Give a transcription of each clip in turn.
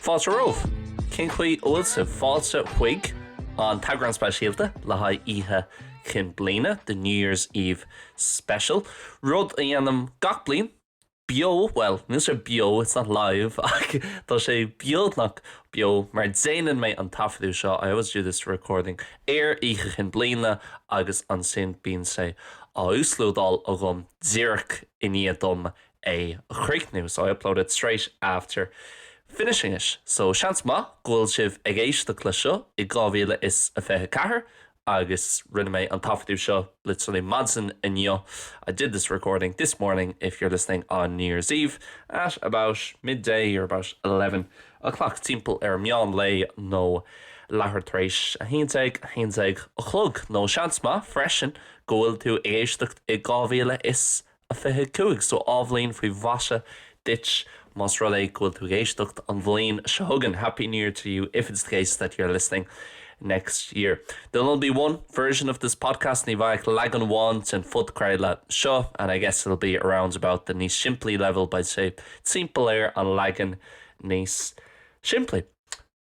Fáilte romhaibh! Cén chaoi a bhfuil sibh? Fáilte chuig an t-eagrán speisialta le haghaidh Oíche Chinn Bliana, the New Year's Eve Special. Rud a dhéanaim gach bliain, beo, bhuel, níl sé beo, it's not live, ach tá sé beagnach beo mar déanann mé an taifeadadh seo, I always do this recording, ar Oíche Chinn Bliana agus ansin bíonn sé á uaslódáil agam díreach i ndiaidh dom é a chríochnú, so I upload it straight after finishing it. So seans maith go bhfuil sibh ag éisteacht le seo i 2024 agus rinne mé an taifeadadh seo literally maidin inniu. I did this recording this morning if you're listening on New Year's Eve at about midday or about 11 o'clock timpeall ar meán lae nó leathuair tar éis a 11, 11 a chlog. Nó seans maith freisin go bhfuil tú ag éisteacht i 2000 25 so athbhliain faoi mhaise duit más rud é go bhfuil tú ag éisteacht an bhliain seo chugainn. Happy New Year to you if it's the case that you're listening next year. There'll only be one version of this podcast, ní bheidh ach leagan amháin den phodchraoladh seo and I guess it'll be around about the níos simplí level, beidh sé timpeall ar an leagan níos simplí.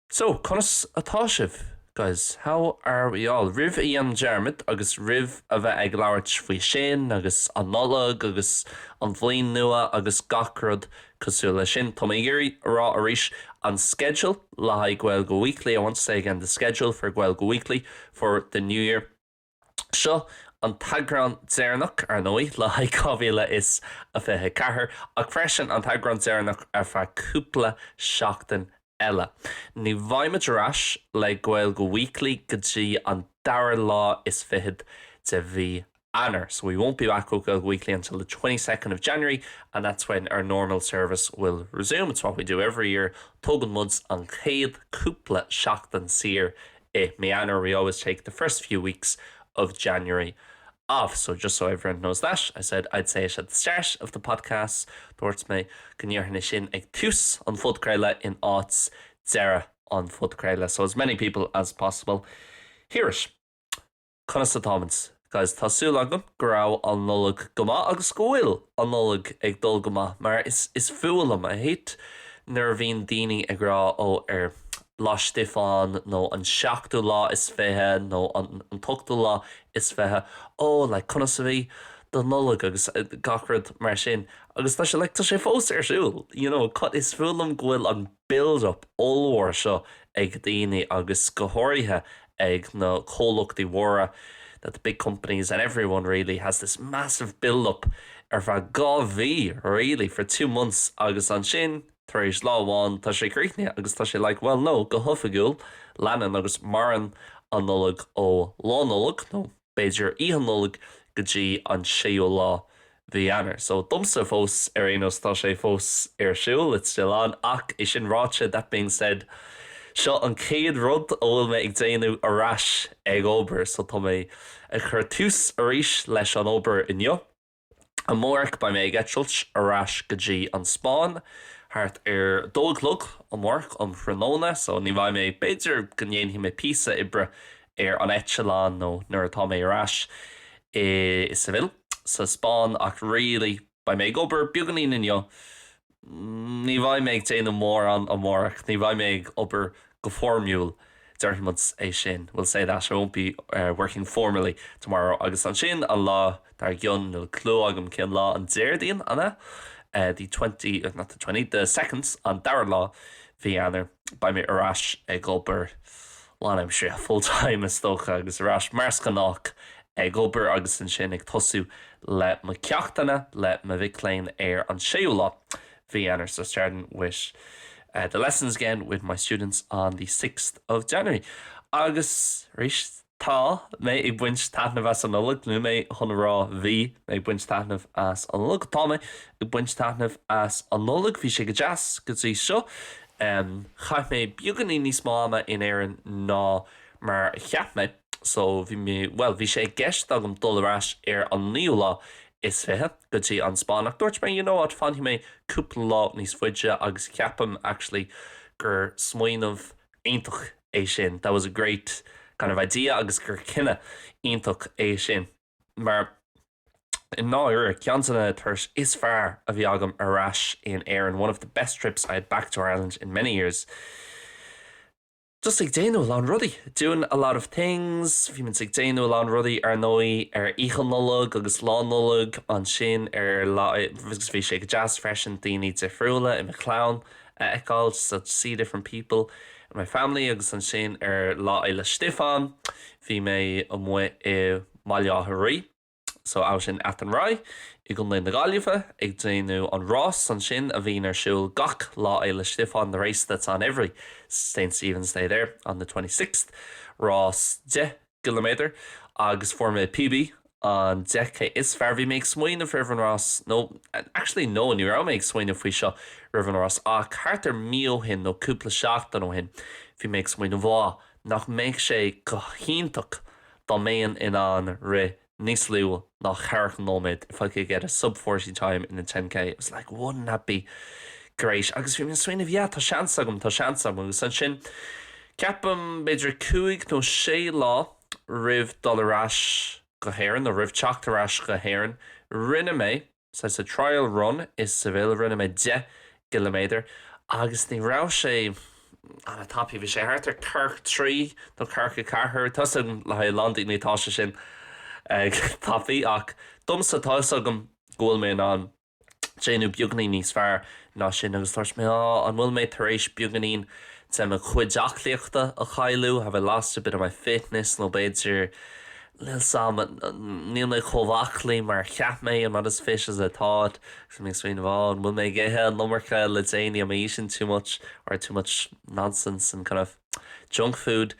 So, conas atá sibh, guys? How are we all? Roimh a dhéanamh dearmad agus roimh a bheith ag labhairt faoi sin agus an Nollaig agus an bhliain nua agus gach rud cosúil leis sin, tá mé ag iarraidh a rá arís an sceideal le haghaidh Gaeilge Weekly, I want to say again the schedule for Gaeilge Weekly for the new year. Seo an t-eagrán deireanach, ar ndóigh, le haghaidh 2024, ach freisin an t-eagrán deireanach ar feadh cúpla seachtain eile. Ní bheidh muid ar ais le Gaeilge Weekly go dtí an dara lá is fichead de mhí Eanáir. So we won't be back with Gaeilge Weekly until the 22nd of January and that's when our normal service will resume. It's what we do every year. Tógann muid an chéad cúpla seachtain saor i mí Eanáir, we always take the first few weeks of January off. So just so everyone knows that, I said I'd say it at the start of the podcast, dúirt mé go ndéarfainn é sin ag tús an phodchraoladh in áit deireadh an phodchraoladh. So as many people as possible hear it. Conas atáimid? Guys, tá súil agam go raibh an Nollaig go maith agus go bhfuil an Nollaig ag dul go maith mar is is fuath liom, I hate nuair a bhíonn daoine ag rá ó ar Lá Stiofáin nó an seachtú lá is fiche nó an an t-ochtú lá is fiche ó like conas a bhí do Nollaig agus gach rud mar sin agus tá sé like tá sé fós ar siúl you know is fuath liom go bhfuil an build up ollmhór seo ag daoine agus go háirithe ag na comhlachtaí mhóra that the big companies and everyone really has this massive build up ar feadh 2 mhí really for 2 months agus ansin tar éis lá amháin tá sé críochnaithe agus tá sé like well no go hoifigiúil leanann agus maireann an Nollaig ó Lá Nollag nó b'fhéidir Oíche Nollag go dtí an séú lá mhí Eanáir. So domsa fós ar aon nós tá sé fós ar siúl, it's still on, ach é sin ráite, that being said, seo an chéad rud a bhfuil mé ag déanamh ar ais ag obair, so tá mé ag cur tús arís leis an obair inniu. Amárach beidh mé ag eitilt ar ais go dtí an Spáinn thart ar dó a chlog amárach um thráthnóna so ní bheidh mé, b'fhéidir go ndéanfaidh mé píosa oibre ar an eitleán nó nuair atá mé ar ais i Seville sa Spáinn ach really beidh mé ag obair beagáinín inniu Ní bheidh mé ag déanamh mórán amárach, ní bheidh mé ag obair go foirmiúil, déarfaidh muid é sin, we'll say that, I won't be working formally tomorrow agus ansin an lá dár gcionn, níl clue agam cén lá, an Déardaoin, an ea? The 20, not the 20, the second, an dara lá mhí Eanáir, beidh mé ar ais ag obair lánaimseartha, full time is dócha, agus ar ais mar is gnách ag obair agus ansin ag tosú le mo cheachtanna le mo mhic léinn ar an séú lá mhí Eanáir so starting with the lessons again with my students on the sixth of January. Agus arís tá mé ag baint taitneamh as an Nollaig, níl mé chun a rá bhí mé ag baint taitneamh as an Nollaig, tá mé ag baint taitneamh as an Nollaig, bhí sé go deas go dtí seo. Chaith mé beagáinín níos mó ama in Éirinn ná mar a cheap mé. So bhí mé, bhuel, bhí sé i gceist agam dul ar ais ar an naoú lá is fiche go dtí an Spáinn ach dúirt mé, you know what, fanfaidh mé cúpla lá níos faide agus ceapaim actually gur smaoineamh iontach é sin, that was a great kind of idea agus gur cinneadh iontach é sin mar. I ndáiríre, ceann de na turais is fearr a bhí agam ar ais in Éirinn, one of the best trips I had back to Ireland in many years. Just ag déanamh a lán rudaí, doing a lot of things, bhí muid ag déanamh a lán rudaí ar ndóigh ar Oíche Nollag agus Lá Nollag, ansin ar lá, agus bhí sé go deas freisin daoine difriúla i mo chlann a fheiceáil, just to see different people in my family agus ansin ar Lá Fhéile Stiofáin bhí mé amuigh i mBaile Átha Rí. So out in Athenry i gContae na Gaillimhe ag déanamh an rás ansin a bhíonn ar siúl gach Lá Fhéile Stiofáin, the race that's on every St Stephen's Day there on the 26th, rás 10 gciliméadar agus fuair mé PB an 10K is fearr. Bhí mé ag smaoineamh roimh an rás, nó actually no, ní raibh mé ag smaoineamh faoi seo roimh an rás ach thart ar mí ó shin nó cúpla seachtain ó shin bhí mé ag smaoineamh, á, nach mbeadh sé go hiontach dá mbeinn in ann rith níos lú ná ceathracha nóiméad, if I could get a sub 40 time in the 10K, it was like wouldn't that be great agus bhí mé ag smaoineamh yeah tá seans agam, tá seans agam agus ansin ceapaim b'fhéidir cúig nó sé lá roimh dul ar ais go hÉirinn nó roimh teacht ar ais go hÉirinn rinne mé saghas trial run i Seville, rinne mé 10 gciliméadar agus ní raibh sé an-tapaidh, bhí sé thart ar ceathracha trí nó ceathracha ceathair, tá 'fhios agam le haghaidh a lán daoine tá sé sin tapaidh ach domsa tá 'fhios agam go bhfuil mé in ann déanamh beagáinín níos fearr ná sin agus dúirt mé á an bhfuil mé tar éis beagáinín de mo chuid aclaíochta a chailleadh, have I lost a bit of my fitness nó b'fhéidir Níl 's a'm, níl mé chomh aclaí mar a cheap mé, I'm not as fit as I thought, agus mé ag smaoineamh, á, an bhfuil mé ag ithe an iomarca le déanaí, am I eating too much or too much nonsense and kind of junk food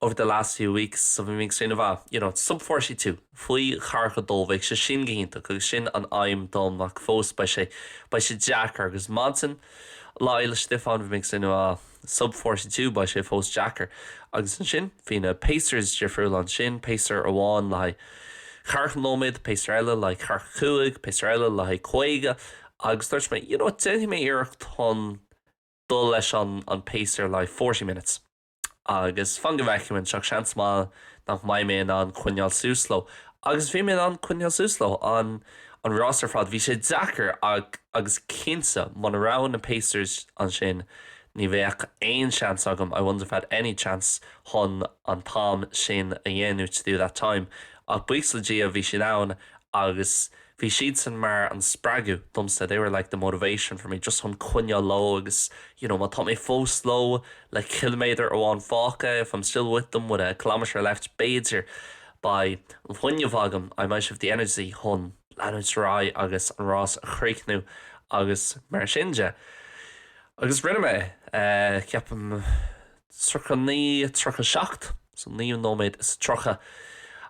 over the last few weeks, so bhí mé ag smaoineamh, ah, you know, sub 42, faoi cheathracha dó, bheadh sé sin go hiontach agus sin an aidhm dom ach fós beidh sé, beidh sé deacair agus maidin Lá Fhéile Stiofáin bhí mé ag smaoineamh, ah, Sub 42, beidh sé fós deacair. Agus ansin, bhí na pacers difriúla ansin, pacer amháin le haghaidh ceathracha nóiméad, pacer eile le haghaidh ceathracha cúig, pacer eile le haghaidh 50, agus dúirt mé, you know what, déanfaidh mé iarracht chun dul leis an an pacer le haghaidh 40 minutes. Agus fan go bhfeicfimid, seans maith nach mbeidh mé in ann coinneáil suas leo. Agus bhí mé in ann coinneáil suas leo an an rás ar fad. Bhí sé deacair ach agus cinnte muna raibh na pacers ansin ní bheadh aon seans agam, I wouldn't have had any chance chun an t-am sin a dhéanamh, to do that time. Ach buíochas le Dia bhí siad ann agus bhí siadsan mar an spreagadh domsa, they were like the motivation for me just chun coinneáil leo agus you know má tá mé fós leo le ciliméadar amháin fágtha, if I'm still with them with a kilometre left, b'fhéidir beidh an fuinneamh agam, I might have the energy chun leanúint ar aghaidh agus an rás a chríochnú agus mar sin de. Agus rinne mé é, ceapaim 39, 37, so 9 nóiméad is 30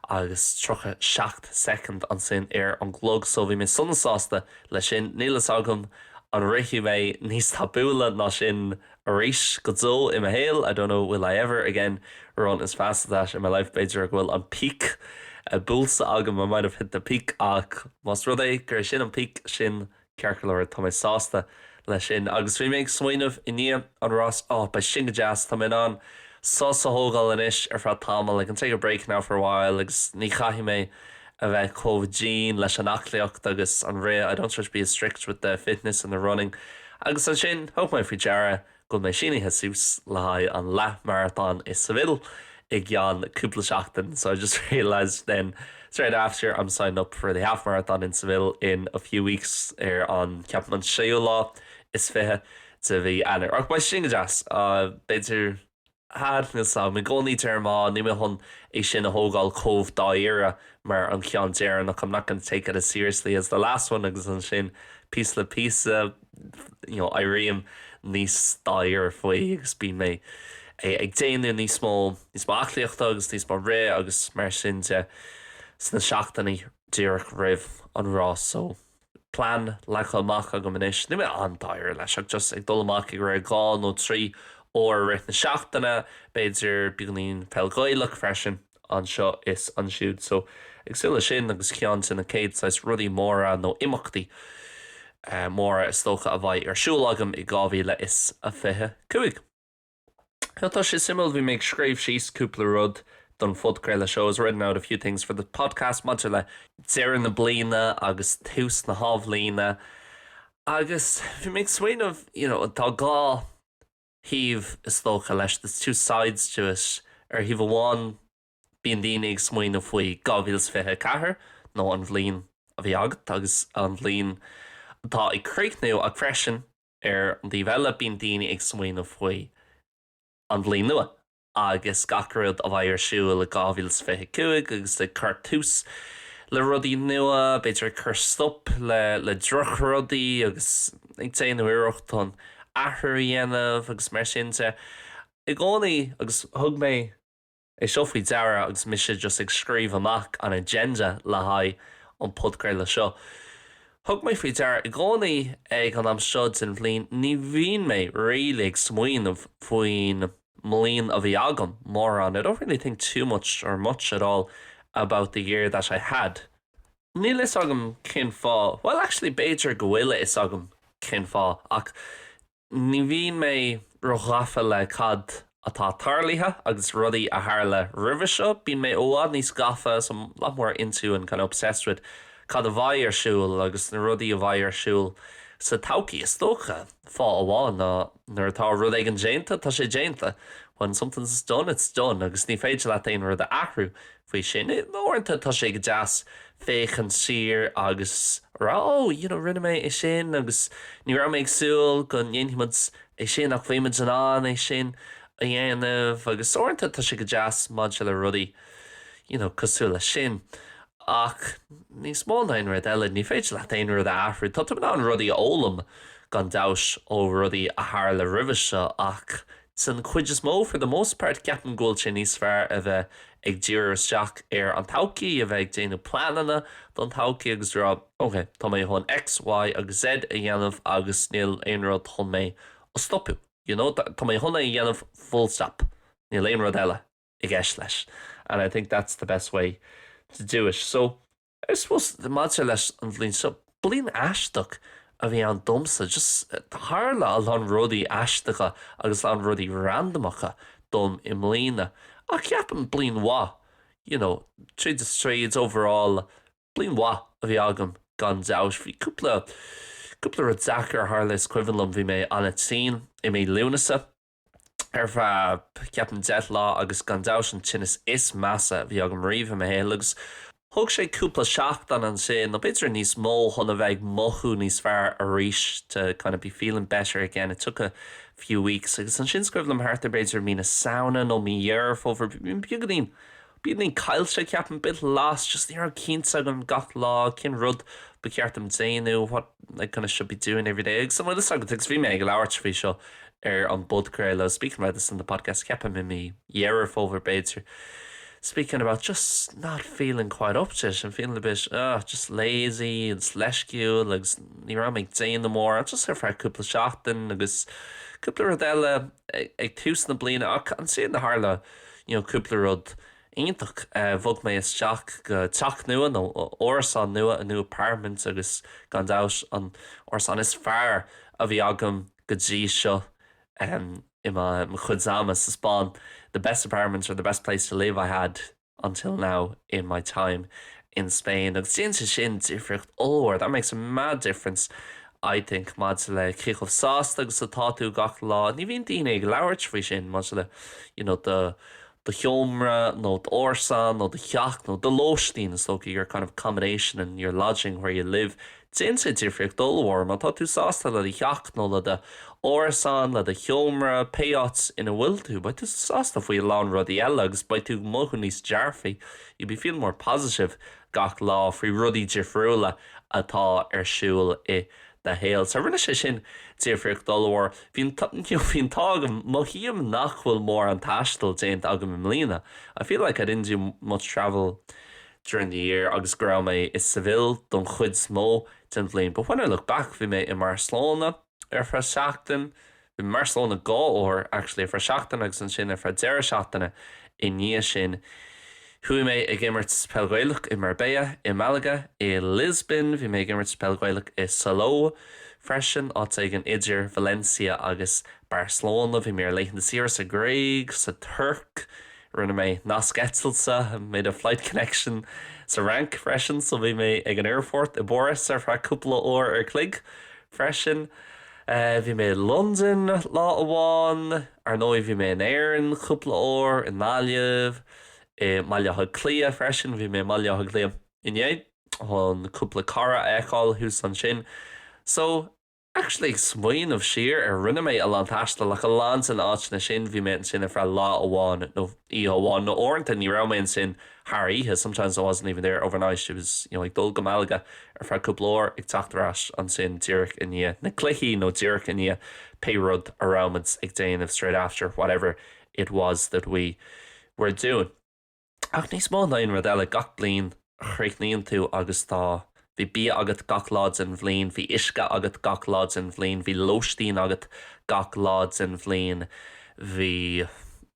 agus 37 soicind ansin ar an gclog, so bhí mé sona sásta leis sin. Níl fhios agam an rithfidh mé níos tapúla ná sin arís go deo i mo shaol, I don't know will I ever again run as fast as that in my life, b'fhéidir go bhfuil an peak buailte agam, I might have hit the peak, ach más rud é gur sin an peak, sin Ceart go leor, tá mé sásta leis sin. Agus bhí mé ag smaoineamh i ndiaidh an rás, oh, beidh sin go deas, tá mé in ann sos a thógáil anois ar feadh tamaill, I can take a break now for a while agus ní chaithfidh mé a bheith chomh dian leis an aclaíocht agus an rith, I don't have to be as strict with the fitness and the running. Agus ansin, thug mé faoi deara go bhfuil mé sínithe suas le haghaidh an leath-mharatón i Seville i gceann cúpla seachtain so I just realised then straight after I'm signed up for the half marathon in Seville in a few weeks ar an, ceapaim an séú lá is fiche de mhí Eanáir. Ach beidh sin go deas. B'fhéidir, níl 'fhios a'm, i gcónaí deirim á, níl mé chun é sin a thógáil chomh dáiríre mar an ceann deireanach, I'm not gonna take it as seriously as the last one agus ansin píosa le píosa, you know, éirím níos dáiríre faoi agus bíonn mé ag déanamh níos mó, níos mó aclaíochta agus níos mó rith agus mar sin de sna seachtainí díreach roimh an rás. So, plean leagtha amach agam anois, níl mé an-dáiríre leis ach just ag dul amach ag rith dhá nó trí uair i rith na seachtaine, b'fhéidir beagáinín peil Ghaelach freisin. anseo is ansiúd. So, ag súil leis sin agus ceann de na céad saghas rudaí móra nó imeachtaí móra is dócha a bheidh ar siúl agam i 2025. Tá sé suimiúil, bhí mé ag scríobh síos cúpla rud. don phodchraoladh seo. I was writing out a few things for the podcast maidir le deireadh na bliana agus tús na hathbhliana agus bhí mé ag smaoineamh, you know, tá dhá thaobh is dócha leis, there's two sides to it. Ar thaobh amháin bíonn daoine ag smaoineamh faoi 2024 nó an bhliain a bhí agat agus an bhliain atá ag críochnú ach freisin ar an taobh eile bíonn daoine ag smaoineamh faoi an bhliain nua agus gach rud a bheidh ar siúl i 2025 agus ag cur tús le rudaí nua, b'fhéidir ag cur stop le le drochrudaí agus ag déanamh iarracht chun athrú a dhéanamh agus mar sin de. I gcónaí agus thug mé é seo faoi deara agus mise just ag scríobh amach an agenda le haghaidh an podchraoladh seo. Thug mé faoi deara i gcónaí ag an am seo den bhliain ní bhíonn mé really ag smaoineamh faoin mbliain a bhí agam mórán, I don't really think too much or much at all about the year that I had. Níl fhios agam cén fáth, well actually b'fhéidir go bhfuil a fhios agam cén fáth ach Ní bhíonn mé róghafa le cad atá tarlaithe agus rudaí a tharla roimhe seo, bíonn mé i bhfad níos gafa, so I'm a lot more into and kind of obsessed with cad a bheidh ar siúl agus na rudaí a bheidh ar siúl sa todhchaí. Is dócha, fáth amháin ná nuair atá rud éigin déanta, tá sé déanta. When something's done, it's done agus ní féidir leat aon rud a athrú faoi sin. Uaireanta tá sé go deas féachaint siar agus a rá oh you know rinne mé é sin agus ní raibh mé ag súil go ndéanfaidh muid é sin ach bhí muid in ann é sin a dhéanamh agus uaireanta tá sé go deas maidir le rudaí you know cosúil leis sin. Ach níos mó ná aon rud eile ní féidir leat aon rud a athrú. Tá tú in ann rudaí a fhoghlaim gan dabht ó rudaí a tharla roimhe seo ach Den chuid is mó, for the most part, ceapaim go bhfuil sé níos fearr a bheith ag díriú isteach ar an todhchaí, a bheith ag déanamh pleananna don todhchaí agus rá ok, tá mé chun X, Y agus Z a dhéanamh agus níl aon rud chun mé a stopadh, you know, tá mé chun é a dhéanamh full stop, níl aon rud eile i gceist leis and I think that's the best way to do it. So, I suppose maidir leis an bhliain seo, bliain aisteach a bhí ann domsa, just tharla a lán rudaí aisteacha agus a lán rudaí randamacha dom i mbliana. Ach ceapaim bliain mhaith, you know, tríd is tríd, overall, bliain mhaith a bhí agam gan dabht. Bhí cúpla, cúpla rud deacair a tharla, is cuimhin liom bhí mé an-tinn i mí Lúnasa. ar feadh, ceapaim, 10 lá agus gan dabht an tinneas is measa a bhí agam riamh i mo shaol agus thóg sé cúpla seachtain ansin, nó b'fhéidir níos mó, chun a bheith ag mothú níos fearr arís, to kind of be feeling better again, it took a few weeks agus ansin is cuimhin liom thart ar b'fhéidir mí na Samhna nó mí Dheireadh Fómhair, bhí beagáinín, beagáinín caillte ceapaim, bit lost, just ní raibh cinnte agam gach lá cén rud ba cheart dom déanamh, what I kind of should be doing every day agus an bhfuil fhios agat agus bhí mé ag labhairt faoi seo ar an bpodchraoladh, speaking about this on the podcast, ceapaim i mí Dheireadh Fómhair b'fhéidir, speaking about just not feeling quite up to it and feeling a bit ah just lazy agus leisciúil agus ní raibh mé ag déanamh mórán just ar feadh cúpla seachtain agus cúpla rud eile ag tús na bliana ach ansin tharla you know cúpla rud iontach. Bhog mé isteach go teach nua nó árasán nua, a new apartment agus gan dabht an árasán is fearr a bhí agam go dtí seo i mo chuid ama sa Spáinn, the best apartment or the best place to live I had until now in my time in Spain agus déanann sé sin difríocht ollmhór, that makes a mad difference I think maidir le cé chomh sásta agus atá tú gach lá. Ní bhíonn daoine ag labhairt faoi sin maidir le you know do do sheomra nó d'árasán nó do theach nó do lóistín is dócha your kind of accommodation and your lodging where you live. Déanann sé difríocht ollmhór má tá tú sásta le do theach nó le do árasán, le do sheomra, pé áit ina bhfuil tú, beidh tú sásta faoi a lán rudaí eile agus beidh tú ag mothú níos dearfaí, you'll be feeling more positive gach lá faoi rudaí difriúla atá ar siúl i do shaol. So rinne sé sin difríocht ollmhór. Bhí an bhí an t-ádh agam, mothaím nach bhfuil mórán taistil déanta agam i mbliana. I feel like I didn't do much travel during the year agus go raibh mé i Seville don chuid is mó den bhliain. But when I look back bhí mé i mBarcelona ar feadh seachtain, bhí mé i mBarcelona dhá uair actually ar feadh seachtain agus ansin ar feadh deireadh seachtaine i ndiaidh sin. Chuaigh mé ag imirt peil Ghaelach i Marbella, i Malaga, i Lisbon, bhí mé ag imirt peil Ghaelach i Salou freisin, áit éigin idir Valencia agus Barcelona, bhí mé ar laethanta saoire sa Ghréig, sa Tuirc. Rinne mé nasc eitilte, made a flight connection, sa Fhrainc freisin so bhí mé ag an aerfort i bPáras ar feadh cúpla uair ar chloig freisin. Bhí mé i Londain lá amháin, ar ndóigh bhí mé in Éirinn cúpla uair, i nGaillimh, i mBaile Átha Cliath freisin, bhí mé i mBaile Átha Cliath inné chun cúpla cara a fheiceáil thuas ansin. So. Actually ag smaoineamh siar ar rinne mé a lán taistil ach a lán de na áiteanna sin bhí mé ansin ar feadh lá amháin nó oíche amháin nó uaireanta ní raibh mé ansin thar oíche sometimes I wasn't even there overnight it was you know ag dul go Malaga ar feadh cúpla uair ag teacht ar ais ansin díreach i ndiaidh na cluichí nó díreach i ndiaidh pé rud a raibh muid ag déanamh straight after whatever it was that we were doing. Ach níos mó ná aon rud eile, gach bliain a chríochnaíonn tú agus tá, bhí bia agat gach lá den bhliain, bhí uisce agat gach lá den bhliain, bhí lóistín agat gach lá den bhliain, bhí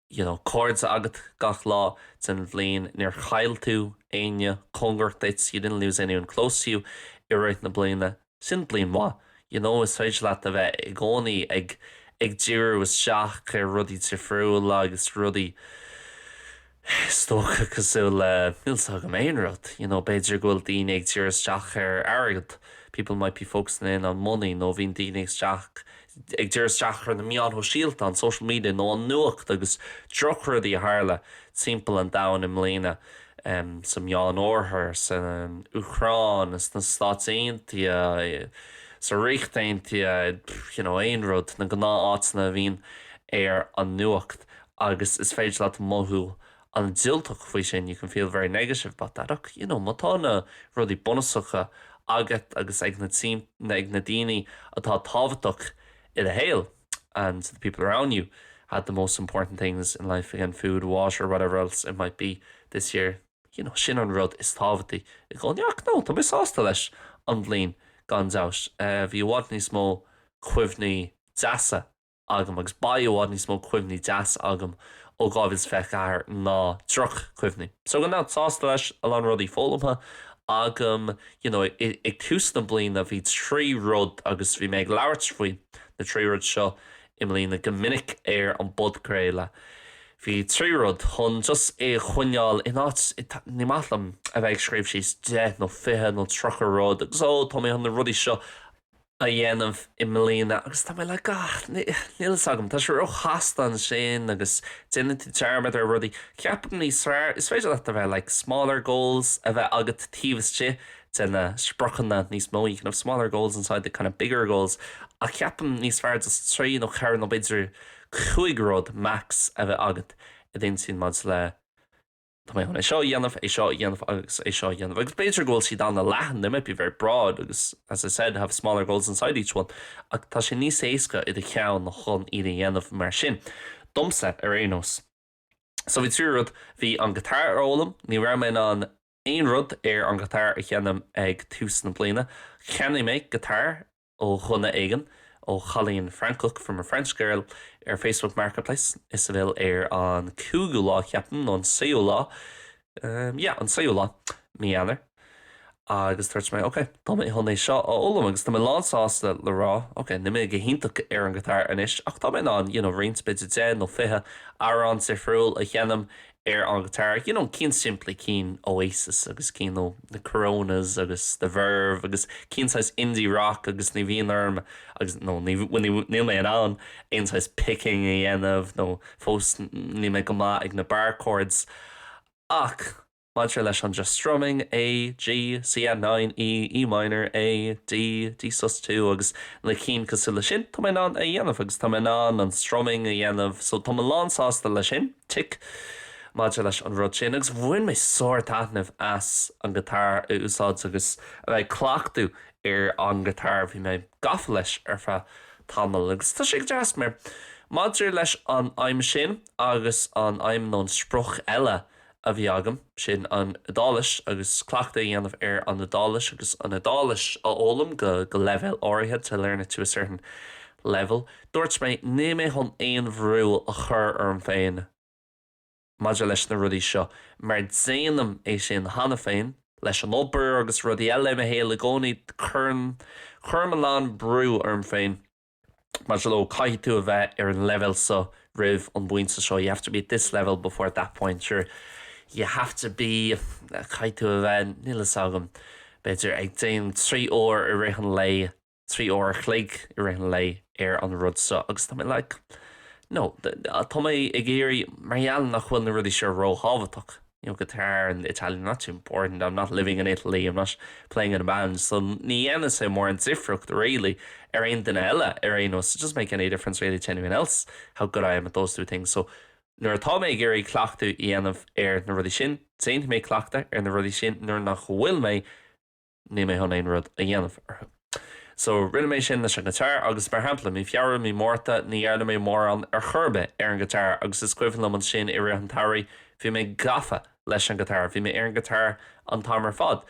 you know cairde agat gach lá den bhliain, níor chaill tú éinne cóngarach duit, you didn't lose anyone close to you i rith na bliana. Sin bliain mhaith. You know, is féidir leat a bheith i gcónaí ag ag díriú isteach ar rudaí difriúla agus rudaí is dócha cosúil le, níl 's agam aon rud, you know, b'fhéidir go bhfuil daoine ag díriú isteach ar airgead, people might be focusing in on money, nó bíonn daoine ag isteach ag díriú isteach ar na meáin shóisialta, on social media, nó an nuacht agus drochrudaí a tharla timpeall an domhain i mbliana. sa Meánoirthear, san Úcráin, sna Stáit Aontaithe, sa Ríocht Aontaithe, you know, aon rud, na gnáth-áiteanna a bhíonn ar an nuacht agus is féidir leat mothú an-diúltach faoi sin, you can feel very negative about that ach, you know, má tá na rudaí bunúsacha agat agus ag na ag na daoine atá tábhachtach i do shaol and the people around you had the most important things in life again, food, water, whatever else it might be this year, you know, sin an rud is tábhachtaí i gcónaí. Ach no, tá mé sásta leis an bhliain gan dabht. Bhí i bhfad níos mó cuimhní deasa agam agus beidh i bhfad níos mó cuimhní deasa agam ó 2024 ná droch-chuimhní. So gan dabht, sásta leis, a lán rudaí foghlamtha agam, you know, ag tús na bliana bhí trí rud agus bhí mé ag labhairt faoi na trí rud seo i mbliana go minic ar an bpodchraoladh. Bhí trí rud chun just é a choinneáil in áit, ní maith liom a bheith ag scríobh síos 10 nó 20 nó 30 rud agus ó tá mé chun na rudaí seo a dhéanamh i mbliana agus tá mé like ah níl fhios agam, tá sé róchasta ansin agus déanann tú dearmad ar rudaí. Ceapaim níos fearr, is féidir leat a bheith like smaller goals a bheith agat taobh istigh de na spriocanna níos mó, you can have smaller goals inside the kind of bigger goals ach ceapaim níos fearr just trí nó ceithre nó b'fhéidir cúig rud max a bheith agat i d'intinn maidir le Tá mé chun é seo a dhéanamh, é seo a dhéanamh agus é seo a dhéanamh. Agus b'fhéidir go bhfuil siad an-leathan, they might be very broad agus as I said, have smaller goals inside each one, ach tá sé níos éasca i do cheann chun iad a dhéanamh mar sin. Domsa, ar aon nós. So bhí trí rud, bhí an guitar a fhoghlaim, ní raibh mé in ann aon rud ar an ghiotár a sheinm ag tús na bliana. Cheannaigh mé guitar ó dhuine éigin, ó chailín Francach, from a French girl, ar Facebook Marketplace i Seville ar an cúigiú lá, ceapaim, nó an séú lá, yeah, an séú lá, mí Eanáir. Agus dúirt mé, ok, tá mé chun é seo a fhoghlaim agus tá mé lánsásta le rá, ok, níl mé go hiontach ar an ghiotár anois ach tá mé in ann, you know, roinnt, b'fhéidir 10 nó 20 amhrán difriúil a sheinm ar an ghiotár, you know, cinn simplí, cinn Oasis agus cinn ó na Coronas agus The Verve agus cinn saghas indie rock agus ní bhíonn orm agus nó ní, bhuel níl mé in ann aon saghas picking a dhéanamh nó fós níl mé go maith ag na barr chords ach maidir leis an just strumming, A, G, C add 9, E, E minor, A, D, D sus 2 agus na cinn cosúil leis sin, tá mé in ann a dhéanamh agus tá mé in ann an strumming a dhéanamh so tá mé lán sásta leis sin. Tick maidir leis an rud sin agus bhain mé sórt taitneamh as an guitar a úsáid agus a bheith ag cleachtadh ar an guitar, bhí mé gafa leis ar feadh tamaill agus tá sé go deas mar maidir leis an aidhm sin agus an aidhm nó an sprioc eile a bhí agam, sin an Iodáilis agus cleachtadh a dhéanamh ar an Iodáilis agus an Iodáilis a fhoghlaim go go leibhéal áirithe, to learn it to a certain level. Dúirt mé, níl mé chun aon bhrú a chur orm féin maidir leis na rudaí seo mar déanaim é sin cheana féin leis an obair agus rudaí eile i mo shaol i gcónaí cuirim cuirim a lán brú orm féin maidir le caithfidh tú a bheith ar an leibhéal seo. roimh an bpointe seo, you have to be at this level before that point, sure you have to be, caithfidh tú a bheith, níl fhios agam, b'fhéidir ag déanamh 3 uair i rith an lae, 3 uair a chloig i rith an lae ar an rud seo agus tá mé like, no, tá mé ag iarraidh, mar gheall nach bhfuil na rudaí seo róthábhachtach, you know, guitar and Italian not too important, I'm not living in Italy, I'm not playing in a band, so ní dhéanann sé mórán difriocht really ar aon duine eile ar aon nós, it doesn't make any difference really to anyone else how good I am at those two things, so nuair atá mé ag iarraidh cleachtadh a dhéanamh ar na rudaí sin, déanfaidh mé cleachtadh ar na rudaí sin nuair nach bhfuil mé níl mé chun aon rud a dhéanamh orthu. So, rinne mé sin leis an guitar agus mar shampla, mí Feabhra, mí Márta, ní dhearna mé mórán ar chor ar bith ar an guitar agus is cuimhin liom ansin i rith an tsamhraidh, bhí mé gafa leis an guitar, bhí mé ar an guitar an t-am ar fad.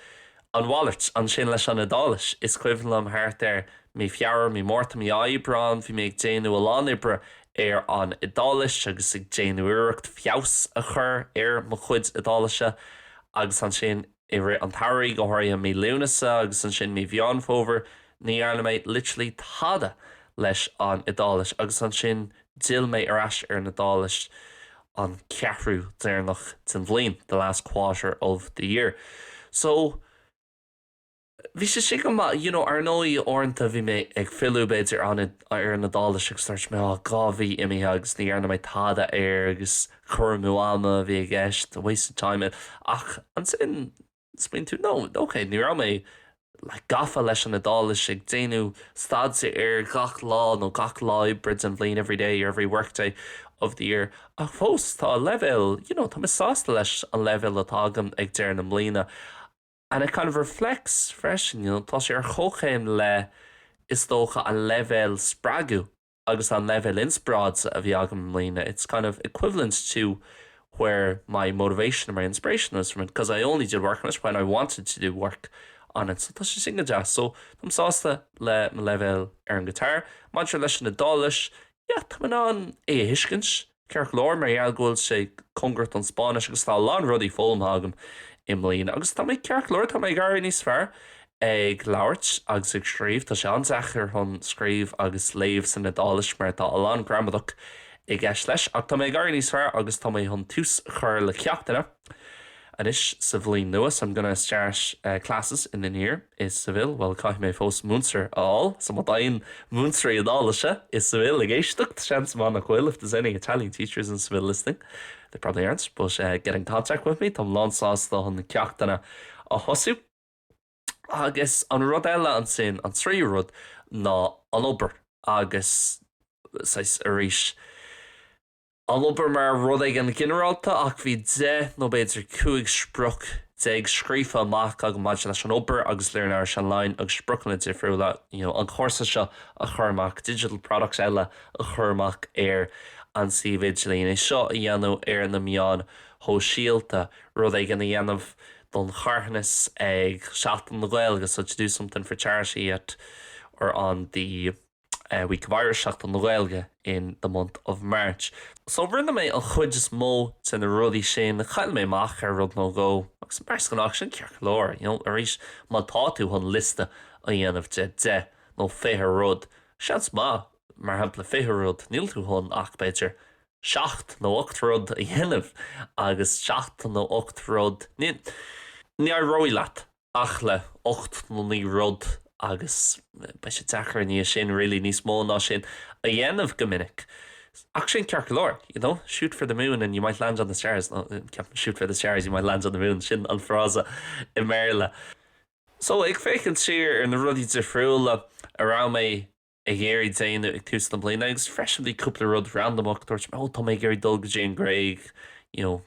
An mhalairt ansin leis an Iodáilis, is cuimhin liom thart ar mí Feabhra, mí Márta, mí Aibreán, bhí mé ag déanamh a lán oibre ar an Iodáilis agus ag déanamh iarracht feabhas a chur ar mo chuid Iodáilise agus ansin I rith an tsamhraidh, go háirithe mí Lúnasa agus ansin mí Mheán Fómhair, ní dhearna mé literally tada leis an Iodáilis agus ansin d'fhill mé ar ais ar an Iodáilis an ceathrú deireanach den bhliain, the last quarter of the year. So, bhí sé sin go maith, you know, ar ndóigh uaireanta bhí mé ag filleadh b'fhéidir ar an Iodáilis agus dúirt mé, oh, 2 mhí imithe agus ní dhearna mé tada air agus cur amú ama a bhí i gceist, waste of time, ach ansin smaoinigh tú, no, ok, ní raibh mé like gafa leis an Iodáilis ag déanamh staidéir air gach lá nó gach lá oibre den bhliain, every day or every work day of the year, ach fós tá leibhéal, you know, tá mé sásta leis an leibhéal atá agam ag deireadh na mbliana. And it kind of reflects freisin, you know, tá sé ar chomhchéim le is dócha an leibhéal spreagadh agus an leibhéal inspioráide a bhí agam i mbliana, it's kind of equivalent to where my motivation and my inspiration was from it because I only did work on it when I wanted to do work on it. So tá sé sin go deas. So táim sásta le mo leibhéal ar an guitar. Maidir leis an Iodáilis, yeah, táim in ann é a thuiscint. Ceart go leor, mar gheall go bhfuil sé cóngarach don Spáinnis agus tá a lán rudaí foghlamtha agam i mbliana agus tá mé ceart go leor, tá mé ag éirí níos fearr ag labhairt agus ag scríobh. Tá sé an-deacair chun scríobh agus léamh san Iodáilis mar tá a lán gramadach i gceist leis ach tá mé ag éirí níos fearr agus tá mé chun tús a chur le ceachtanna anois sa bhliain nua so I'm gonna start classes in the new year i Seville, bhuel caithfidh mé fós múinteoir a fháil so má tá aon mhúinteoirí Iodáilise i Seville ag éisteacht, seans maith nach bhfuil, if there's any Italian teachers in Seville listening, they probably aren't, but get in contact with me, táim lánsásta chun na ceachtanna a thosú. Agus an rud eile ansin, an tríú rud, ná an obair agus saghas arís, an obair mar rud éigin ginearálta ach bhí 10 nó b'fhéidir 15 sprioc scríofa amach agam maidir leis an obair agus Learn Irish Online agus spriocanna difriúla, you know an cúrsa seo a chur amach, digital products eile a chur amach ar an suíomh idirlín, é seo a dhéanamh ar na meáin shóisialta, rud éigin a dhéanamh don charthanas ag Seachtain na Gaeilge, so to do something for charity at or on the. Week of Irish, Seachtain na Gaeilge, in the month of March. So rinne mé an chuid is mó de na rudaí sin, chaill mé amach ar rud nó dhó, agus mar is gnách, sin ceart go leor, you know, arís, má tá tú chun liosta a dhéanamh de 10 nó 20 rud, seans maith, mar shampla 20 rud, níl tú chun ach b'fhéidir seacht nó ocht rud a dhéanamh, agus seacht nó ocht rud, ní éireoidh leat ach le 8 nó 9 rud agus beidh sé deacair i ndiaidh sin really níos mó ná sin a dhéanamh go minic. Ach sin ceart go leor, you know, shoot for the moon and you might land on the stars, nó ceapaim shoot for the stars you might land on the moon, sin an frása i mBéarla. So ag féachaint siar ar na rudaí difriúla a raibh mé ag iarraidh déanamh ag tús na bliana agus freisin bhí cúpla rud randamach, dúirt mé oh tá mé ag iarraidh dul go dtí an Ghréig you know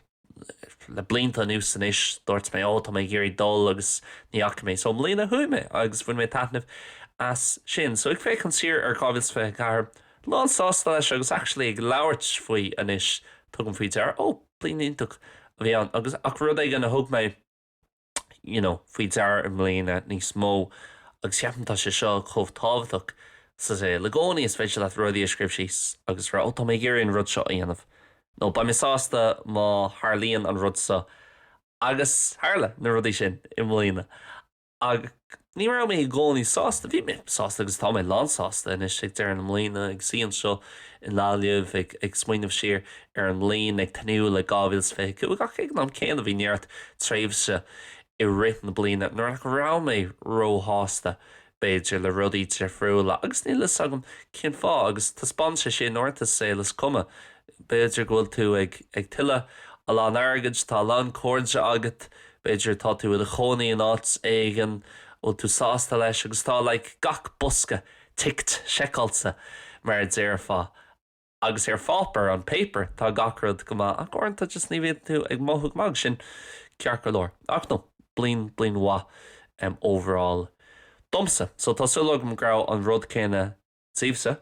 le blianta anuas anois dúirt mé oh tá mé ag iarraidh dul agus ní fhaca mé so i mbliana chuaigh mé agus bhain mé taitneamh as sin. So ag féachaint siar ar 2024 lán sásta leis agus actually ag labhairt faoi anois tugaim faoi deara oh bliain iontach a bhí ann agus ach rud éigin a thug mé you know, faoi deara i mbliana níos mó agus ceapaim tá sé seo chomh tábhachtach sa saol. I gcónaí is féidir leat rudaí a scríobh síos agus rá, oh tá mé ag iarraidh an rud seo a dhéanamh nó beidh mé sásta má tharlaíonn an rud seo agus tharla na rudaí sin i mbliana. Ach Ní raibh mé i gcónaí sásta, bhí mé sásta agus tá mé lánsásta anois ag deireadh na mbliana ag suí anseo i nGaillimh ag ag smaoineamh siar ar an mbliain ag tnúth le 2025 ach ag an am céanna bhí neart tréimhse i rith na bliana nuair nach raibh mé róshásta b'fhéidir le rudaí difriúla agus níl fhios agam cén fáth agus taispeánann sé sin uaireanta sa saol is cuma B'fhéidir go bhfuil tú ag ag tuilleamh a lán airgid, tá a lán cairde agat, b'fhéidir tá tú i do chónaí in áit éigin, bhfuil tú sásta leis agus tá like gach bosca ticked, seiceáilte mar a déarfá. Agus ar pháipéar, on paper, tá gach rud go maith ach uaireanta just ní bhíonn tú ag mothú go maith agus sin ceart go leor. Ach no, bliain, bliain mhaith um overall domsa. So tá súil agam go raibh an rud céanna daoibhse.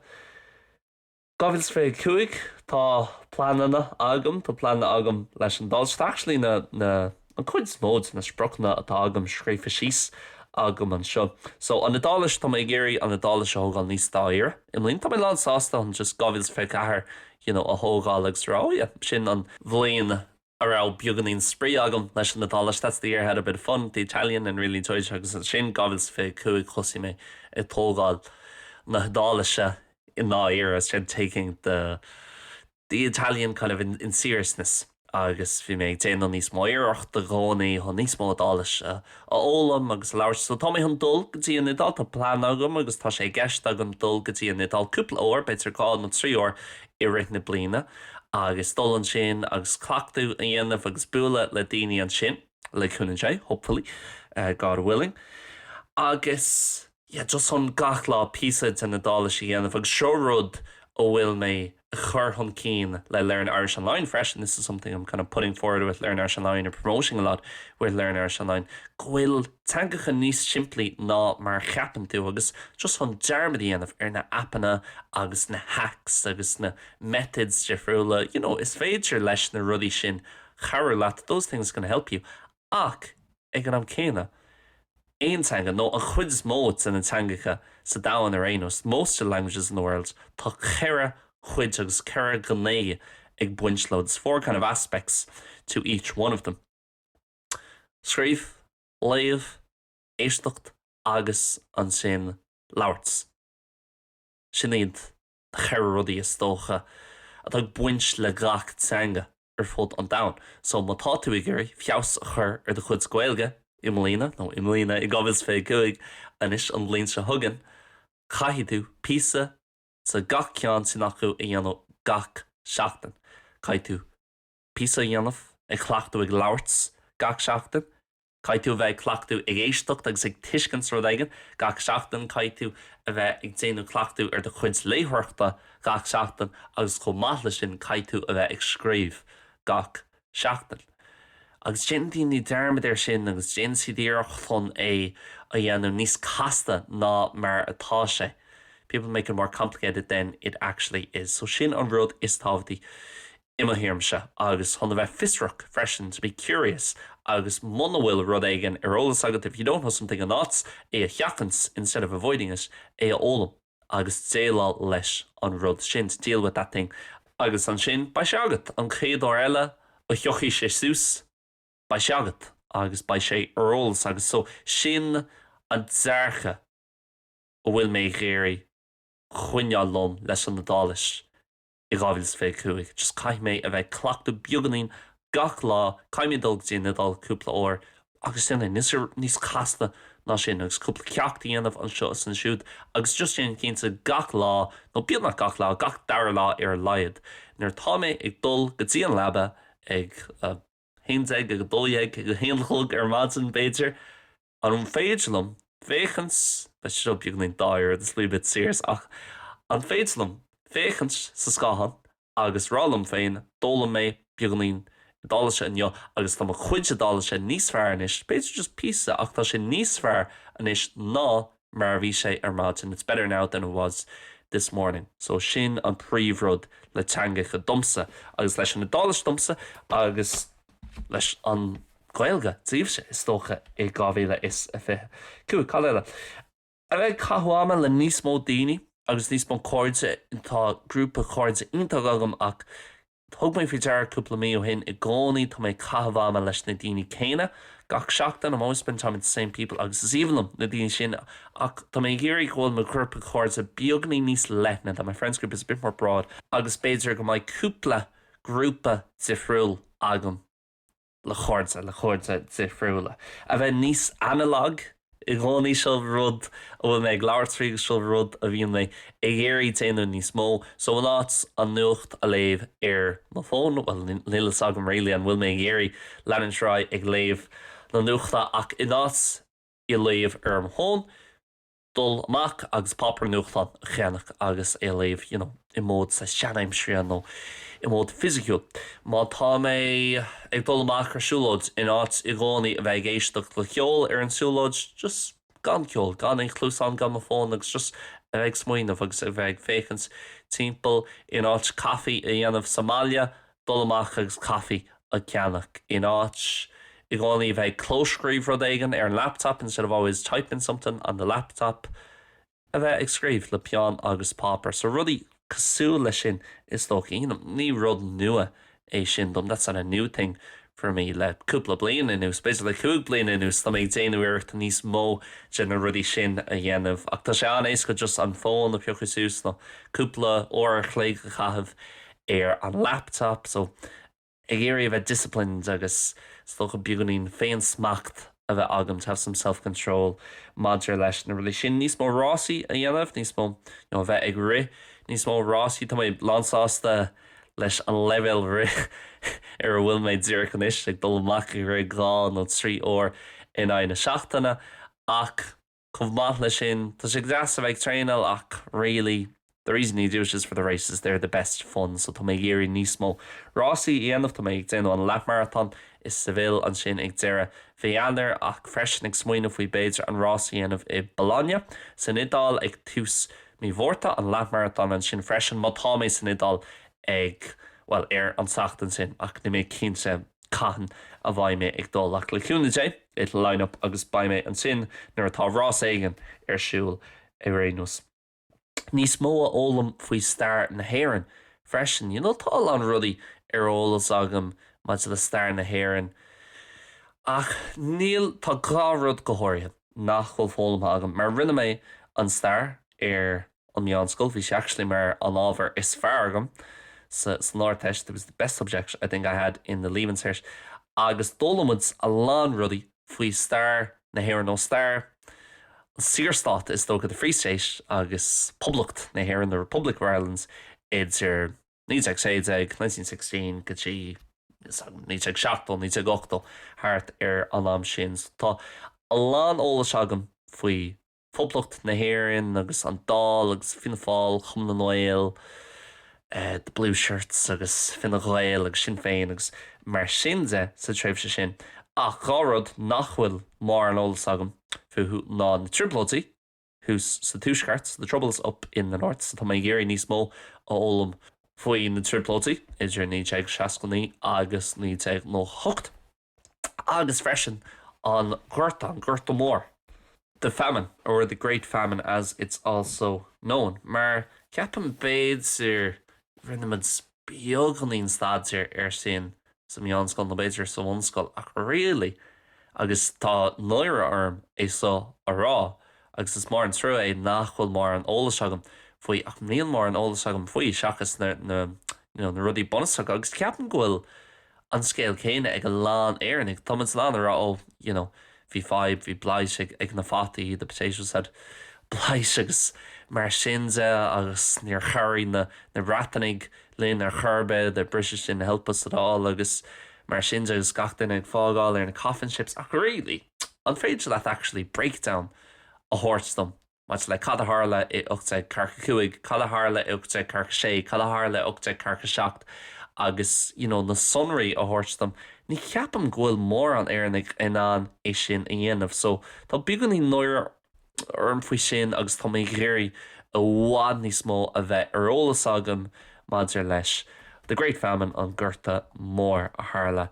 2025, tá pleananna agam, tá pleananna agam leis an Iodáilis. Tá actually na, na, an chuid is mó de na spriocanna atá agam scríofa síos agam anseo. So, an Iodáilis, tá mé ag iarraidh an Iodáilis a thógáil níos dáiríre i mbliana. Tá mé lán sásta chun just 2024 you know, a thógáil agus rá, oh yeah, sin an bhliain a raibh beagáinín spraoi agam leis an Iodáilis, that's the year I had a bit of fun with the Italian and really enjoyed it agus ansin 2025 thosaigh mé ag tógáil na hIodáilise i ndáiríre, I started taking the the Italian kind of in in seriousness agus bhí mé ag déanamh níos mó iarracht i gcónaí chun níos mó Iodáilis a fhoghlaim agus a labhairt. So tá mé chun dul go dtí an Iodáil, tá plean agam agus tá sé i gceist agam dul go dtí an Iodáil cúpla uair, b'fhéidir dhá nó trí uair i rith na bliana agus dul ansin agus cleachtadh a dhéanamh agus bualadh le daoine ansin, le cúnamh Dé, hopefully, God willing. Agus yeah, just chun gach lá píosa den Iodáilis a dhéanamh agus seo rud a bhfuil mé a chur chun cinn le Learn Irish Online freisin, this is something I'm kind of putting forward with Learn Irish Online and promoting a lot with Learn Irish Online, go bhfuil teangacha níos simplí ná mar a cheapann tú agus just chun dearmad a dhéanamh ar na aipeanna agus na hacks agus na methods difriúla, you know, is féidir leis na rudaí sin cabhrú leat, those things can help you ach ag an am céanna, aon teanga, nó an chuid is mó de na teangacha sa domhan ar aon nós, most of the languages in the world, tá ceithre chuid agus ceithre ghné ag baint leo, there's four kind of aspects to each one of them. Scríobh, léamh, éisteacht agus ansin labhairt. Sin iad na ceithre rudaí is dócha atá ag baint le gach teanga ar fud an domhain. So má tá tú ag iarraidh feabhas a chur ar do chuid Gaeilge i mbliana, nó i mbliana i 2025, anois an bhliain seo chugainn, caithfidh tú píosa de gach ceann sin acu a dhéanamh gach seachtain. Caithfidh tú píosa a dhéanamh ag cleachtadh ag labhairt gach seachtain. Caithfidh tú a bheith ag cleachtadh ag éisteacht agus ag tuiscint rud éigin gach seachtain. Caithfidh tú a bheith ag déanamh cleachtadh ar do chuid léitheoireachta gach seachtain agus chomh maith leis sin caithfidh tú a bheith ag scríobh gach seachtain. Agus déanann daoine dearmad air sin agus déanann siad iarracht chun é a dhéanamh níos casta ná mar atá sé. People make it more complicated than it actually is. So sin an rud is tábhachtaí. i mo thuairimse, agus chun a bheith fiosrach freisin, to be curious, agus muna bhfuil rud éigin ar eolas agat, if you don't know something in áit é a sheachaint, instead of avoiding it, é a fhoghlaim agus déileáil leis an rud sin, to deal with that thing, agus ansin beidh sé agat, an chéad uair eile a thiocfaidh sé suas, beidh sé agat agus beidh sé ar eolas agat, so sin an dearcadh a bhfuil mé ag iarraidh coinneáil liom leis an Iodáilis. i 2025. Just caithfidh mé a bheith ag cleachtadh beagáinín gach lá, caithfidh mé dul go dtí an Iodáil cúpla uair agus sin é, níos casta ná sin agus cúpla ceacht a dhéanamh anseo is ansiúd agus just déanamh cinnte gach lá, nó beagnach gach lá, gach dara lá ar a laghad, nuair atá mé ag dul go dtí an leaba ag a 11, ag a 12, ag a haon a chlog ar maidin b'fhéidir, An féidir liom féachaint, beidh seo beagáinín dáiríre, this will be a bit serious, ach an féidir liom féachaint sa scáthán agus rá liom féin, d'fhoghlaim mé beagáinín Iodáilise inniu agus tá mo chuid Iodáilise níos fearr anois, b'fhéidir just píosa ach tá sé níos fearr anois ná mar a bhí sé ar maidin, it's better now than it was this morning. So sin an príomhrud le teangacha domsa agus leis an Iodáilis domsa agus leis an Ghaeilge daoibhse, is dócha, i 2025. Cad eile? A bheith ag caitheamh ama le níos mó daoine agus níos mó cairde. Tá grúpa cairde iontach agam ach. Thug mé faoi deara cúpla mí ó shin i gcónaí tá mé ag caitheamh ama leis na daoine céanna gach seachtain, I'm always spending time with the same people agus is aoibhinn liom na daoine sin ach tá mé ag iarraidh go bhfuil mo ghrúpa cairde beagáinín níos leithne, that my friends group is a bit more broad agus b'fhéidir go mbeidh cúpla grúpa difriúil agam. le cairde, le cairde difriúla. A bheith níos analog i gcónaí, seo rud a bhfuil mé ag labhairt faoi agus seo rud a bhíonn mé ag iarraidh déanamh níos mó. So in áit an nuacht a léamh ar mo fón, bhuel níl a fhios agam really an bhfuil mé ag iarraidh leanúint ar aghaidh ag léamh na nuachta ach in áit í a léamh ar mo fón, dul amach agus páipéar nuachtáin a cheannach agus é a léamh you know i mód seanaimseartha nó i mód fisiciúil. Má tá mé ag dul amach ar siúlóid, in áit i gcónaí a bheith ag éisteacht le ceol ar an siúlóid, just gan ceol, gan aon chluasán, gan mo fón agus just a bheith ag smaoineamh agus a bheith ag féachaint timpeall, in áit caife a dhéanamh sa mbaile, dul amach agus caife a cheannach in áit i gcónaí a bheith ag clóscríobh rud éigin ar an laptop instead of always typing something on the laptop a bheith ag scríobh le peann agus páipéar. So rudaí cosúil leis sin is dócha. You know, ní rud nua é sin dom, that's not a new thing for me le cúpla bliain anuas, b'fhéidir le cúig bliana anuas tá mé ag déanamh iarracht níos mó de na rudaí sin a dhéanamh ach tá sé an-éasca just an fón a phiocadh suas nó cúpla uair a chloig a chaitheamh ar an laptop so ag iarraidh a bheith disciplined agus is dócha beagáinín féinsmacht a bheith agam to have some self control maidir leis na rudaí sin. Níos mó rásaí a dhéanamh, níos mó you know a bheith ag rith níos mó rásaí. Tá mé lánsásta leis an leibhéal rith ar a bhfuil mé díreach anois, ag dul amach ag rith dhá nó trí uair in aghaidh na seachtaine ach Chomh maith leis sin, tá sé deas a bheith ag traenáil ach really, the reason you do it is for the races, they're the best fun so tá mé ag iarraidh níos mó rásaí a dhéanamh, tá mé ag déanamh an leathmharatón i Seville ansin ag deireadh mhí Eanáir ach freisin ag smaoineamh faoi b'fhéidir an rás a dhéanamh i Bologna san Iodáil ag tús mí Mhárta, an leathmharatón ansin freisin má tá mé san Iodáil ag, bhuel, ar an tseachtain sin ach níl mé cinnte. cathain a bheidh mé ag dul ach le cúnamh Dé it'll line up agus beidh mé ansin nuair atá rás éigin ar siúl ar aon nós. Níos mó a fhoghlaim faoi stair na hÉireann freisin. You know tá a lán rudaí ar eolas agam maidir le stair na hÉireann ach níl, tá dhá rud go háirithe nach bhfuil foghlamtha agam mar rinne mé an stair ar an meánscoil. Bhí sé actually mar an ábhar is fearr agam sa san Ardteist, it was the best subject I think I had in the Leaving Cert agus d'fhoghlaim muid a lán rudaí faoi stair na hÉireann nó stair an Saorstát is dócha, the Free State agus Poblacht na hÉireann, the Republic of Ireland idir 1916, 1916 go dtí 1970, 1980 thart ar an am sin. So tá a lán eolais agam faoi Phoblacht na hÉireann agus an Dáil agus Fianna Fáil, Cumann na nGael, The Blue Shirts agus Fine Gael agus Sinn Féin agus mar sin de sa tréimhse sin. Ach dhá rud nach bhfuil mórán eolas agam fúthu ná na Trioblóidí thuas sa Tuaisceart, the Troubles up in the North, so tá mé ag iarraidh níos mó a fhoghlaim faoi na Trioblóidí idir 1969 agus 1998. agus freisin an Gorta, an Gorta Mór, the famine, or the Great Famine as it's also known, mar ceapaim b'fhéidir rinne muid beagáinín staidéir air sin sa meánscoil nó b'fhéidir sa bhunscoil ach really, agus tá náire orm é seo a rá agus is mór an trua é nach bhfuil mórán eolais agam faoi ach níl mórán eolais agam faoi seachas na na you know na rudaí bunúsacha agus ceapaim go bhfuil an scéal céanna ag a lán Éireannaigh. Tá muid in ann a rá oh you know bhí fadhb, bhí blaight ag ag na fataí, the potatoes had blight agus mar sin de agus níor chabhraigh na na Breatanaigh linn ar chor ar bith, the British didn't help us at all agus mar sin de agus gach duine ag fágáil ar na coffin ships ach really an féidir leat actually breakdown a thabhairt dom maidir le cad a tharla i 1845, cad a tharla i 1846, cad a tharla i 1847 agus you know na sonraí a thabhairt dom, ní cheapaim go bhfuil mórán Éireannaigh in ann é sin a dhéanamh. So tá beagáinín náire orm faoi sin agus tá mé ag iarraidh i bhfad níos mó a bheith ar eolas agam maidir leis The Great Famine, an Gorta Mór a tharla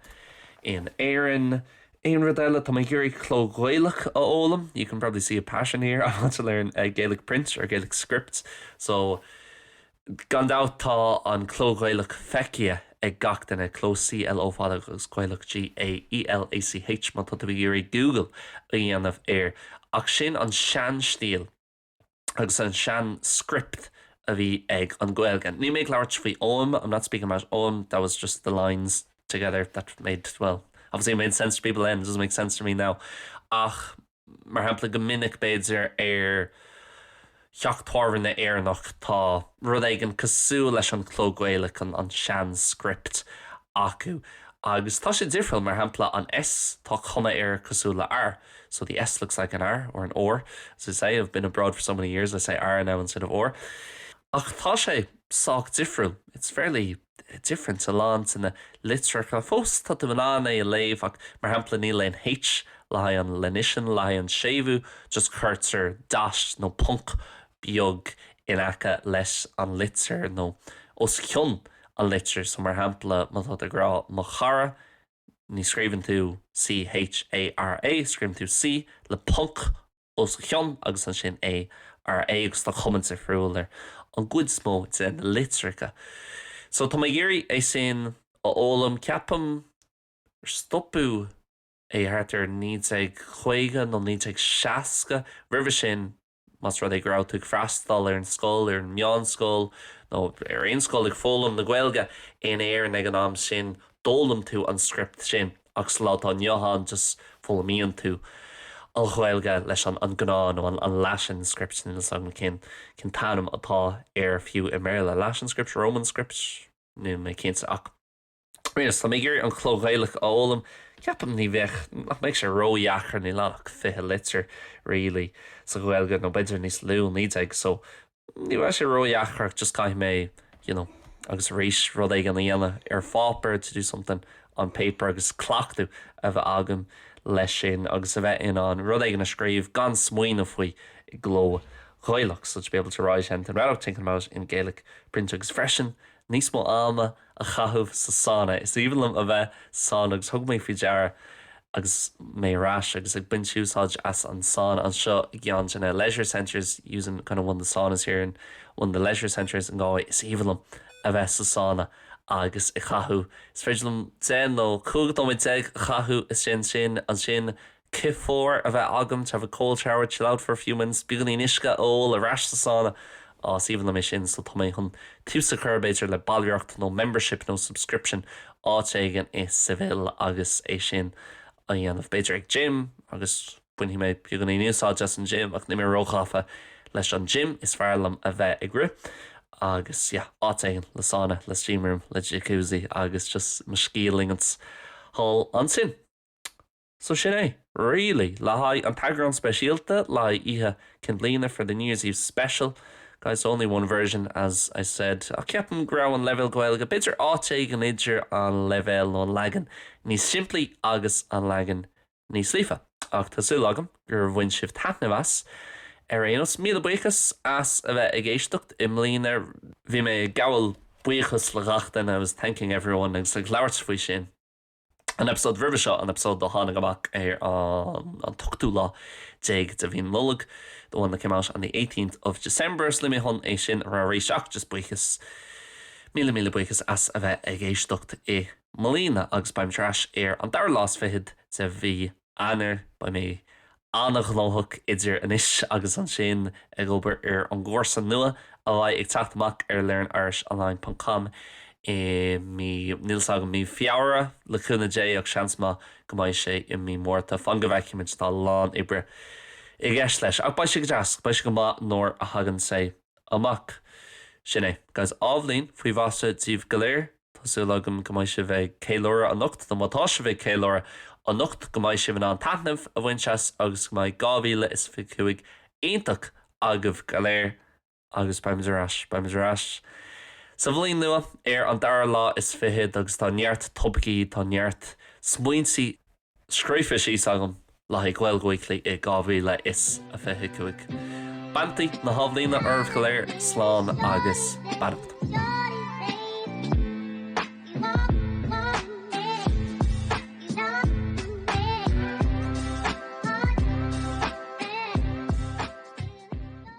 in Éirinn. Aon rud eile, tá mé ag iarraidh cló Gaelach a fhoghlaim, you can probably see a passion here, I want to learn Gaelic print or Gaelic script so gan dabht tá an cló Gaelach feicthe ag gach duine, cló C-L-O fada agus Gaelach G-A-E-L-A-C-H má tá tú ag iarraidh Google a dhéanamh air. Ach sin an sean-stíl agus an sean-script a bhí ag an Ghaeilge. Níl mé ag labhairt faoi Ogham, I'm not speaking about Ogham, that was just the lines together that made, well, obviously it made sense to people then, it doesn't make sense to me now. Ach Mar shampla, go minic, b'fhéidir, ar theach tábhairne Éireannach tá rud éigin cosúil leis an chló Gaelach, an sean-script acu. Agus tá sé difriúil, mar shampla, an S, tá cuma air cosúil le R. So the S looks like an R, or an or, as I say, I've been abroad for so many years, I say R now instead of or. Ach tá sé sách difriúil, it's fairly different, a lán de na litreacha. Fós tá tú in ann é a léamh ach, mar shampla, níl aon H le haghaidh an lenition, le haghaidh an séimhiú, just cuirtear dash nó ponc beag in aice leis an litir nó os cionn an litir. So, mar shampla, má tá tú ag rá mo chara, ní scríobhann tú C-H-A-R-A, scríobhann tú C le ponc os a chionn agus ansin A R A agus tá cuma difriúil ar an gcuid is mó de na litreacha. So tá mé ag iarraidh é sin a fhoghlaim. Ceapaim gur stopadh é thart ar 1950 nó 1960. Roimhe sin, más rud é go raibh tú ag freastal ar an scoil, ar an meánscoil nó ar aon scoil ag foghlaim na Gaeilge in Éirinn ag an am sin, d'fhoghlaim tú an script sin. Ach sa lá atá inniu ann just foghlaimíonn tú an Ghaeilge leis an an gnáth nó an an Latin script, níl fhios agam cén cén t-ainm atá air fiú i mBéarla, Latin script, Roman script? Níl mé cinnte ach anyways tá mé ag iarraidh an cló Ghaelach a fhoghlaim, ceapaim ní bheadh, nach mbeidh sé ródheacair, níl ann ach 20 litir really sa Ghaeilge nó b'fhéidir níos lú, 19 so Ní bheidh sé ródheacair ach just caithfidh mé you know agus arís rud éigin a dhéanamh ar pháipéar to do something on paper agus cleachtadh a bheith agam leis sin agus a bheith in ann rud éigin a scríobh gan smaoineamh faoi i gcló Ghaelach so to be able to write anything without thinking about it in Gaelic print agus freisin níos mó ama a chaitheamh sa sauna. Is aoibhinn liom a bheith sa sauna agus thug mé faoi deara agus mé ar ais agus ag baint úsáid as an sauna anseo i gceann de na leisure centres using kind of one of the saunas here in one of the leisure centres in Galway. Is aoibhinn liom a bheith sa sauna agus ag caitheamh, is féidir liom 10 nó 15 nóiméad a chaitheamh istigh ansin, ansin cith fuar a bheith agam, to have a cold shower, chill out for a few minutes, beagáinín uisce a ól ar ais sa sauna, á, is aoibhinn liom é sin, so tá mé chun tús a chur, b'fhéidir, le ballraíocht nó membership nó subscription áit éigin i Seville agus é sin a dhéanamh, b'fhéidir ag gym agus bainfidh mé beagáinín úsáid as an gym ach níl mé róghafa leis an gym, is fearr liom a bheith ag rith agus yeah, áit éigin le sauna, le steam room, le jacuzzi agus just mo scíth a ligint thall ansin. So sin é, really, le haghaidh an t-eagrán speisialta, le haghaidh Oíche Chinn Bliana for the New Year's Eve special. Guys, only one version, as I said. Ach ceapaim go raibh an leibhéal Gaeilge, b'fhéidir áit éigin idir an leibhéal nó an leagan níos simplí agus an leagan níos líofa. Ach tá súil agam gur bhain sibh taitneamh as. Ar aon nós, míle buíochas as a bheith ag éisteacht i mbliana. Bhí mé ag gabháil buíochas le gach duine, I was thanking everyone, agus ag labhairt faoi sin. An eipeasóid roimhe seo, an eipeasóid a tháinig amach ar an t-ochtú lá déag de mhí na Nollag, the one that came out on the eighteenth of December, so níl mé chun é sin a rá arís ach just buíochas, míle míle buíochas as a bheith ag éisteacht i mbliana agus beimid ar ais ar an dara lá is fichead de mhí Eanáir. Beidh mé an-ghnóthach idir anois agus ansin ag obair ar an gcúrsa nua a bheidh ag teacht amach ar learnirishonline ponc com i mí, níl 's agam, mí Feabhra le cúnamh Dé ach seans maith go mbeidh sé i mí Márta. Fan go bhfeicfimid, tá a lán oibre i gceist leis. Ach beidh sé go deas, beidh sé go maith nuair a thagann sé amach. Sin é, guys. Athbhliain faoi mhaise daoibh go léir. Tá súil agam go mbeidh sibh ag ceiliúradh anocht, nó má tá sibh ag ceiliúradh anocht, go mbeidh sibh in ann taitneamh a bhaint as agus go mbeidh 2025 iontach agaibh go léir agus beimid ar ais, beimid ar ais sa bhliain nua ar an dara lá is fichead agus tá neart topaicí, tá neart smaointe scríofa síos agam le haghaidh Gaeilge Weekly i 2025. Beannachtaí na hathbhliana oraibh go léir, slán agus beannacht.